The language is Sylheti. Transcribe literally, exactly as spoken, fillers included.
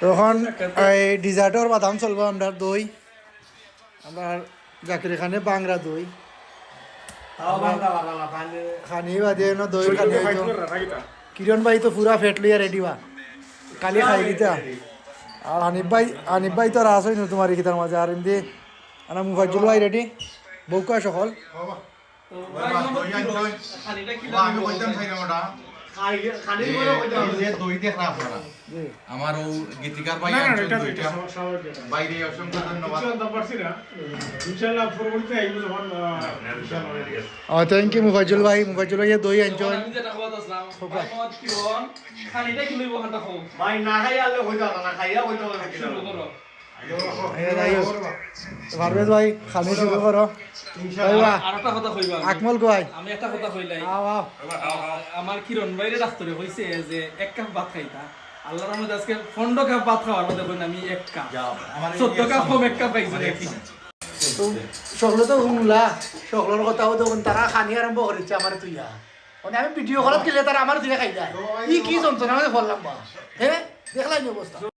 তখন এই ডেজার্টর বাদাম চলবো আমরার দই। আমরার জাকির খানে বাংরা দই। তাও বাংলা বানালা, তাহলে খানি বাদে না দই খানি হইতো। কিরণ ভাই তো পুরা পেট লইয়া রেডি বা, কালি খাই দিতা। আর হানিফ ভাই, হানিফ ভাই তো আর আসই না তোমার কিতার মাঝে। আর এমনি আনা মুফাজ্জল ভাই রেডি, বউকা সকল। খানিটা কি আমি কইতাম চাইলাম ওটা। খানি, খানি এই, বলে কইতাম। এই যে দই দেখরা আপনারা। জি। আমার ও গীতিকার ভাই না, না, আনছেন এটা তো দইটা। এটা স্বাভাবিক ব্যাপার। বাইরে অসংখ্য ধন্যবাদ। কিছু আনতে পারছি না। ইনশাআল্লাহ পরবর্তীতে আইবো যখন, আহ, ইনশাআল্লাহ। ও, thank you মুফাজ্জল ভাই। মুফাজ্জল ভাই দই আনছেন। আমি যেটা খবর আসলাম, খবর। ভাই মোহাম্মদ কিরণ, খানিটা কি লইবো, খানটা খাও। ভাই না খাই আনলে হয়ে যাবে না, খাইয়া হয়ে যাবে না। শুরু করো। এই যাই হোক। পারভেজ ভাই, খানি শুরু করো। ইনশাআল্লাহ। ভাই, বাহ। আর একটা কথা কইবা আমি। আকমল ভাই। আমি একটা কথা কইলাই। আও, আও। আমার কিরণ ভাইরে ডাক্তারে কইছে যে এক কাপ ভাত খাইতা। আল্লাহর রহমতে আজকে পনেরো কাপ ভাত খাওয়ার মধ্যে কইন আমি এক কাপ। যাও, আমার এই চোদ্দ কাপ কম এক কাপ খাইছি আমার নাকি? এক কাপ। তো সকলে তো হুনলা, সকলের কথাও তখন তারা খানি আরম্ভ করেছে আমার তুইয়া। মানে আমি ভিডিও করাত গেলে তারা আমার তুইয়া খাই যায়। ই কি যন্ত্রণা আমি বললাম বা? হ্যাঁ, দেখলাই নি অবস্থা।